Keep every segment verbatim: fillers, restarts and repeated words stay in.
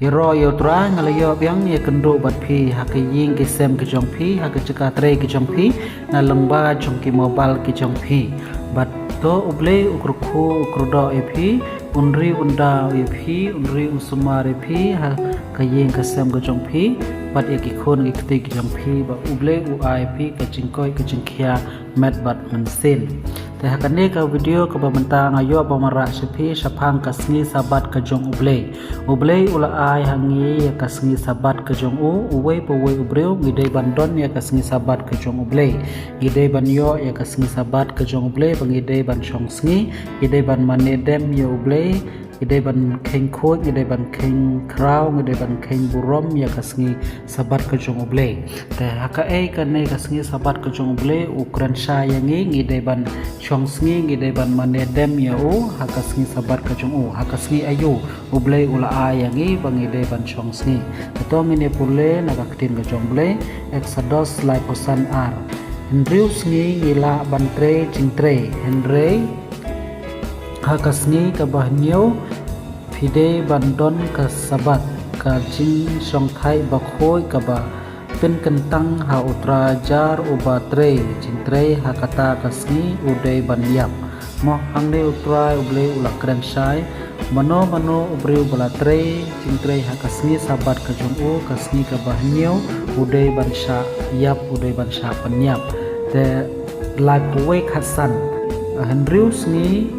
Ïaroh ïa U Trai, nga la ïoh biang ïakynduh bad phi ha ka ïing ki sem ki jong phi, ha ka jaka trei ki jong phi, na lyngba jong ki mobile ki jong phi. Bad to U Blei u kyrkhu u kyrdoh ïa phi, un ri un daw ïa phi, un ri un sumar ïa phi ha ka ïing ka sem ka jong phi, bad ïa ki khun ki kti ki jong phi, bad U Blei u ai ïa phi ka jingkoit ka jingkhiah met bad mynsiem. Te ha kane ka video kaba mynta nga ïoh ban wanrah sha phi shaphang ka sngi Sabbath ka jong U Blei. U Blei u la ai ha ngi ïa ka sngi Sabbath ka jong u, uwei pa uwei u briew ngi dei ban don ïa ka sngi Sabbath ka jong U Blei. Ngi dei ban ïoh ïa ka sngi Sabbath ka jong U Blei ba ngi dei ban shong sngi, ngi dei ban mane dem ïa U Blei, ngi dei ban kheiñ khuid, ngi dei ban kheiñ khraw, ngi dei ban kheiñ burom ïa ka sngi Sabbath ka jong U Blei. Te ha kaei kane ka sngi Sabbath ka jong U Blei u kren shai ïa ngi, ngi dei ban shong sngi, ngi dei ban mane dem ïa u ha ka sngi Sabbath ka jong u, ha ka sngi aïu U Blei u la ai ïa ngi ba ngi dei ban shong sngi. Te to ngin ïa pule na ka ktien ka jong U Blei, Eksodos laiphew san ar. Hynriew sngi ngi lah ban trei jingtrei, hynrei ha ka sngi kaba hynñiew phi dei ban don ka Sabbath, ka jingshongthait bakhuid kaba pynkyntang ha U Trai. Jar uba trei jingtrei ha kata ka sngi u dei ban ïap. Mo, hangne U Trai U Blei u la kren shai, mano mano u briew ba la trei jingtrei ha ka sngi Sabbath ka jong u, ka sngi kaba hynñiew, u dei ban shah ïap, u dei ban shah pynïap. Te laiphew wei khatsan, hynriew sngi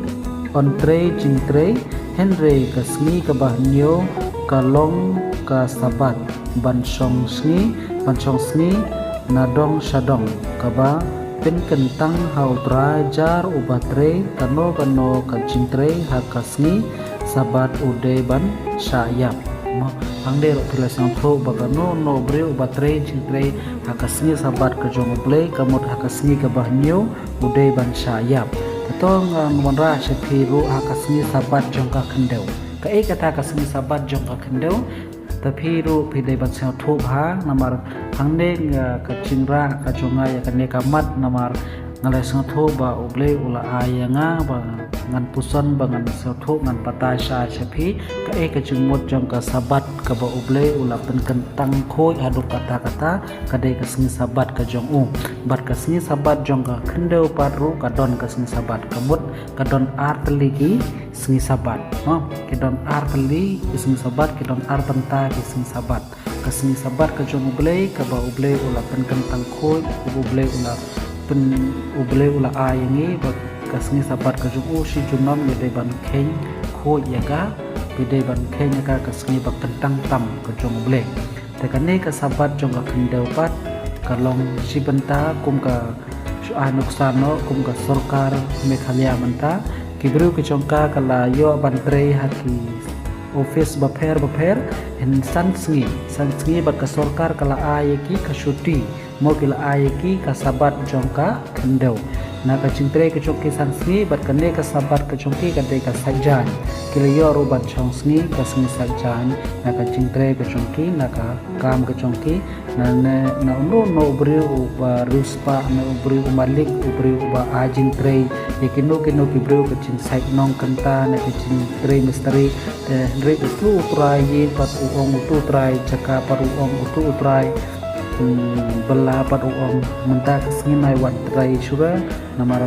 yn trei jingtrei, hynrei ka sngi kaba hynñiew ka long ka Sabbath ban shong sngi, ban shong sngi nadong shadong, kaba pynkyntang ha U Trai. Jar uba trei kano kano ka jingtrei ha ka sngi Sabbath u dei ban shah ïap. Mo, hangne ruh phi la sngewthuh ba kano kano u briew uba trei jingtrei ha ka sngi Sabbath ka jong U Blei, ka mut ha ka sngi kaba hynñiew, u dei ban shah ïap. Te to ngan wanrah sha phi ruh ha ka sngi Sabbath jong ka khyndew. Kaei kata ka sngi Sabbath jong ka khyndew? Te phi ruh phi dei ban sngewthuh bha, namar hangne, eh, ka jingrah ka jong nga ïa kane ka mat, namar nga la sngewthuh ba U Blei u la ai ïa nga ba ngan puson, ba ngan sngewthuh, ngan batai shai sha phi kaei ka jingmut jong ka Sabbath kaba U Blei u la pynkyntang khuid haduh katta katta, ka dei ka sngi Sabbath ka jong u. Bad ka sngi Sabbath jong ka khyndew pat ruh ka don ka sngi Sabbath, ka mut ka don ar tylli ki sngi Sabbath. Mo, ki don ar tylli ki sngi Sabbath, ki don ar bynta ki sngi Sabbath. Ka sngi Sabbath ka jong U Blei, kaba U Blei u la pynkyntang khuid, U Blei u la pyn-, U Blei u la ai ïa ngi, bad ka sngi Sabbath ka jong u shi junom ngi dei ban kheiñ khuid ïa ka, ngi dei ban kheiñ ïa ka, ka sngi ba kyntang tam ka jong U Blei. Te kane ka Sabbath jong ka khyndew pat ka long shi bynta, kum ka shu ai nuksa noh, kum ka sorkar Meghalaya mynta, ki briew ki jong ka ka la ïoh ban trei ha ki office bapher bapher, hynriew san sngi, san sngi bad ka sorkar ka la ai ïa ki ka shuti, mo, ki la ai ïa ki ka Sabbath jong ka khyndew. Na ka jingtrei ka jong ki san sngi, bad kane ka Sabbath ka jong ki ka dei ka Saitjaiñ. Ki la ïoh ruh ban shong sngi ka sngi Saitjaiñ na ka jingtrei ka jong ki, na ka kam ka jong ki. Na, na, na uno uno u briew uba riewspah, na u briew u malik, u briew uba ai jingtrei ïa kino kino ki briew ka jingsait nongkynta, na ka jingtrei mistri. Te hynrei utu u trai ïing pat u ong, utu u trai jaka pat u ong, utu u trai, hmm, bylla pat u ong, mynta ka sngi nai wan trei shuwa, namar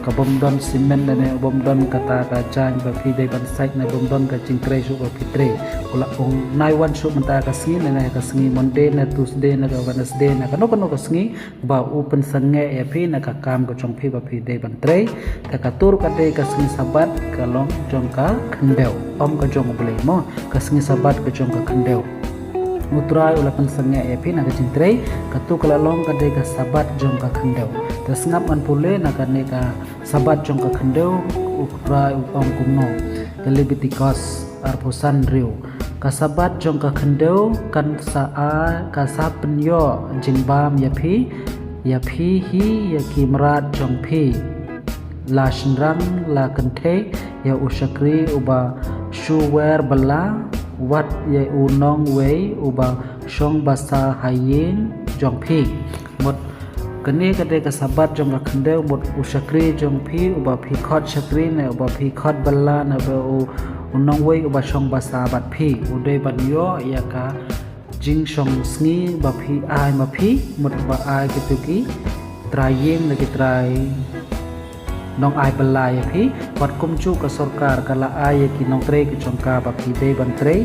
ka bym don simen lane bym don kata ka jaiñ ba phi dei ban sait, ne bym don ka jingtrei shuh ba phi trei. U la ong nai wan shuh mynta ka sngi, ne, ne ka sngi Monday, ne Tuesday, ne ka Wednesday, ne kano kano ka sngi ba u pynsangeh ïa phi na ka kam ka jong phi ba phi dei ban trei. Te kato ruh ka dei ka sngi Sabbath ka long jong ka khyndew, ym ka jong U Blei, mo, ka sngi Sabbath ka jong ka khyndew. U Trai u la pynsangeh ïa phi na ka jingtrei, kato ka la long ka dei ka Sabbath jong ka khyndew. Te sngap ngan pule na kane ka Sabbath jong ka khyndew, U Trai u ong kumno. Ka Lebitikos arphew san hynriew. Ka Sabbath jong ka khyndew kan sa ai, ka sa pynïoh jingbam ïa phi, ïa phi hi ïa ki mrad jong phi, la shynrang la kynthei, ïa u shakri uba shu wer bylla, wat ïa u nongwei uba shong basa ha ïing jong phi. Mut kane ka dei ka Sabbath jong ka khyndew, mut u shakri jong phi uba phi khot shakri, ne uba phi khot bylla, ne uba u, u nongwei uba shong basa bad phi u dei ban ïoh ïa ka jingshong sngi ba phi ai ma phi, mut ba ai kito ki trai ïing na ki trai nong ai bylla ïa phi. Bad kumjuh ka sorkar ka la ai ïa ki nongtrei ka jong ka ba ki dei ban trei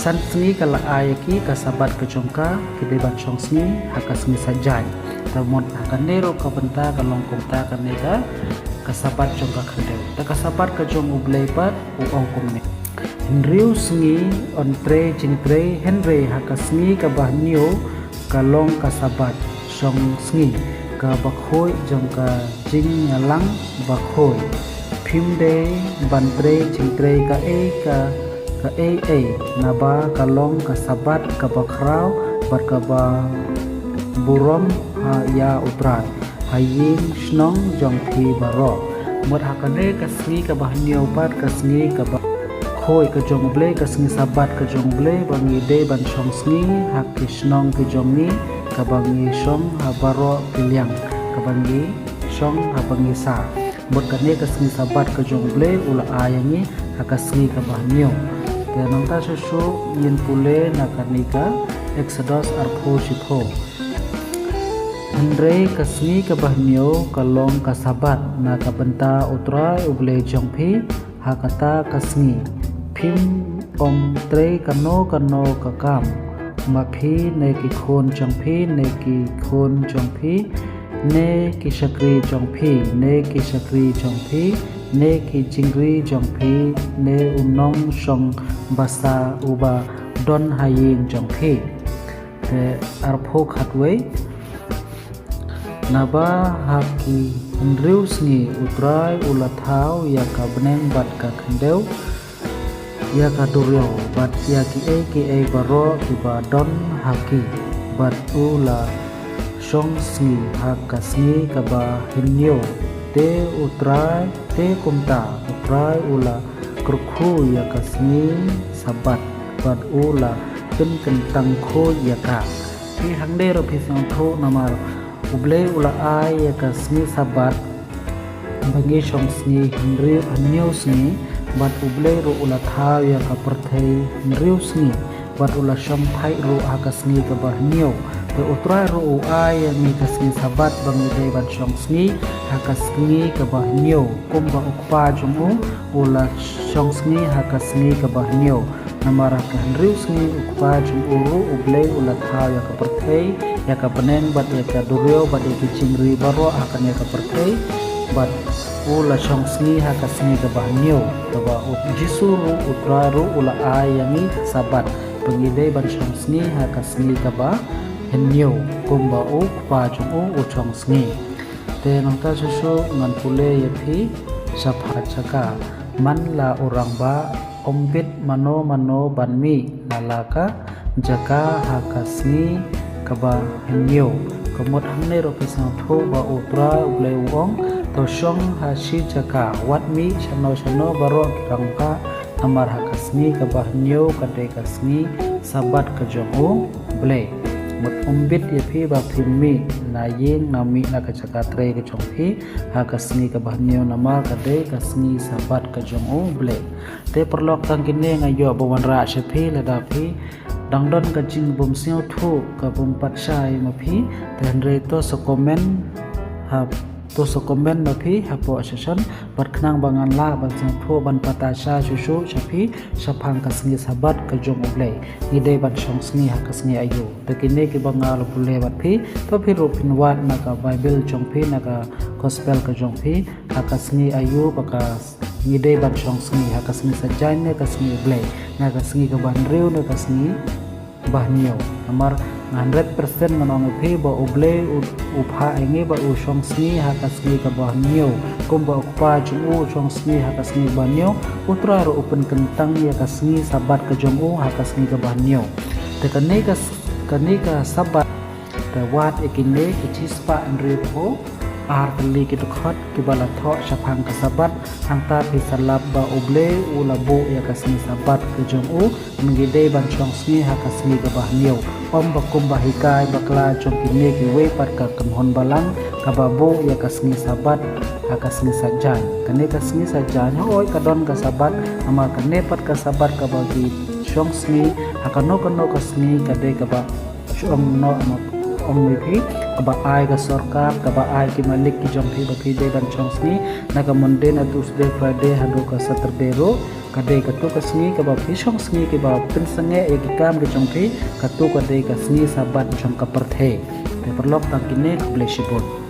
san sngi, ka la ai ïa ki ka Sabbath ka jong ka, ki dei ban shong sngi ha ka sngi Saitjaiñ. Te mut ha kane ruh ka bynta ka long kumta kane ka, ka Sabbath jong ka khyndew. Te ka Sabbath ka jong U Blei pat u ong kumne: Hynriew sngi yn trei jingtrei, hynrei ha ka sngi kaba hynñiew ka long ka Sabbath shong sngi, kaba khuid jong ka jingïalang bakhuid. Phim dei ban trei jingtrei kaei ka, kaei ei, naba ka long ka Sabbath kaba khraw bad kaba burom ha ïa U Trai ha ïing shnong jong phi baroh. Mut ha kane ka sngi kaba hynñiew pat ka sngi kaba khuid ka jong U Blei, ka sngi Sabbath ka jong U Blei, ba ngi dei ban shong sngi ha ki shnong ki jong ngi, kaba ngi shong ha baroh ki liang, kaba ngi shong haba ngi sah. Mut kane ka sngi Sabbath ka jong U Blei u la ai ïa ngi ha ka sngi kaba hynñiew. Te nangta shuh shuh ngin pule na kane ka Exodus arphew shiphew. Hynrei ka sngi kaba hynñiew ka long ka Sabbath na ka bynta U Trai U Blei jong phi, ha kata ka sngi phim ym trei kano kano ka kam, ma phi ne ki khun jong phi ne ki khun jong phi ne ki shakri jong phi ne ki shakri jong phi ne ki jingri jong phi ne u nongshong basa uba don ha ïing jong phi. Te arphew khatwei. Naba ha ki hynriew sngi U Trai u la thaw ïa ka bneng bad ka khyndew, ïa ka duriaw bad ïa kiei kiei baroh kiba don ha ki, bad u la shong sngi ha ka sngi kaba hynñiew. Te U Trai, te kumta U Trai u la kyrkhu ïa ka sngi Sabbath bad u la pynkyntang khuid ïa ka. Phi hangne ruh phi sngewthuh namar U Blei u la ai ïa ka sngi Sabbath ba ngi shong sngi hynriew, hynñiew sngi, bad U Blei ruh u la thaw ïa ka pyrthei hynriew sngi, bad u la shong thait ruh ha ka sngi kaba hynñiew. Te U Trai ruh u ai ïa ngi ka sngi Sabbath ba ngi dei ban shong sngi ha ka sngi kaba hynñiew, kumba U Kpa jong u u la shong sngi ha ka sngi kaba hynñiew. Namar ha ka hynriew sngi U Kpa jong u ruh U Blei u la thaw ïa ka pyrthei, ïa ka bneng bad ïa ka duriaw bad ïa ki jingri baroh ha kane ka pyrthei, bad u la shong sngi ha ka sngi kaba hynñiew. Kaba U Jisu ruh U Trai ruh u la ai ïa ngi Sabbath ba ngi dei ban shong sngi ha ka sngi kaba hynñiew, kumba U Kpa jong u u shong sngi. Te nangta shuh shuh ngan pule ïa phi shaphang jaka. Man la u rangbah, ym bit mano mano ban mih na la ka jaka ha ka sngi kaba hynñiew. Ka mut hangne ruh phi sngewthuh ba U Trai U Blei u ong, to shong ha shi jaka, wat mih shano shano baroh ki rangbah, namar ha ka sngi kaba hynñiew ka dei ka sngi Sabbath ka jong U Blei. Mut ym bit ïa phi ba phin mih na ïing, na mih na ka jaka trei ka jong phi ha ka sngi kaba hynñiew, namar ka dei ka sngi Sabbath ka jong U Blei. Te paralok, tang kine nga ïoh ba wanrah sha phi, lada phi dang don ka jingbymsngewthuh, ka bym pat shai ma phi, te hynrei to sa comment ha, to sa comment ma phi hapoh section, bad khnang ba ngan lah ban sngewthuh ban batai sha shuh shuh sha phi shaphang ka sngi Sabbath ka jong U Blei. Ngi dei ban shong sngi ha ka sngi aïu? Te kine kiba nga la pule bad phi, to phi ruh phin wad na ka Baibl jong phi, na ka Gospel ka jong phi, ha ka sngi aïu ba ka ngi dei ban shong sngi, ha ka sngi Saitjaiñ ne ka sngi U Blei, na ka sngi kaba hynriew ne ka sngi ba hynñiew. Namar nga hundred percent ngan ong ïa phi ba U Blei u, u phah ïa ngi ba u shong sngi ha ka sngi kaba hynñiew. Kumba U Kpa jong u u shong sngi ha ka sngi ba hynñiew, U Trai ruh u pynkyntang ïa ka sngi Sabbath ka jong u ha ka sngi kaba hynñiew. Te kane ka s-, kane ka Sabbath, te wad ïa kine ki shispah hynriewphew Ar tylli ki dkhot kiba la thoh shaphang ka Sabbath. Hangta phi sa lap ba U Blei u la buh ïa ka sngi Sabbath ka jong u, mynta ki dei ban shong sngi ha ka sngi kaba hynñiew. Ym ba kumba hikai bakla jong kine kiwei pat ka kynhun balang kaba buh ïa ka sngi Sabbath ha ka sngi Saitjaiñ. Kane ka sngi Saitjaiñ hooid ka don ka Sabbath, namar kane pat ka Sabbath kaba ki shong sngi ha kano kano ka sngi ka dei kaba shong noh, ong ïa phi, kaba ai ka sorkar, kaba ai ki malik ki jong phi ba phi dei ban shong sngi na ka Monday, na Tuesday, Friday haduh ka Saturday ruh. Ka dei katu ka sngi kaba phi shong sngi kiba pynsangeh ïa ki kam ki jong phi, katu ka dei ka sngi Sabbath jong ka pyrthei. Te paralok, tang kine, khublei shibun.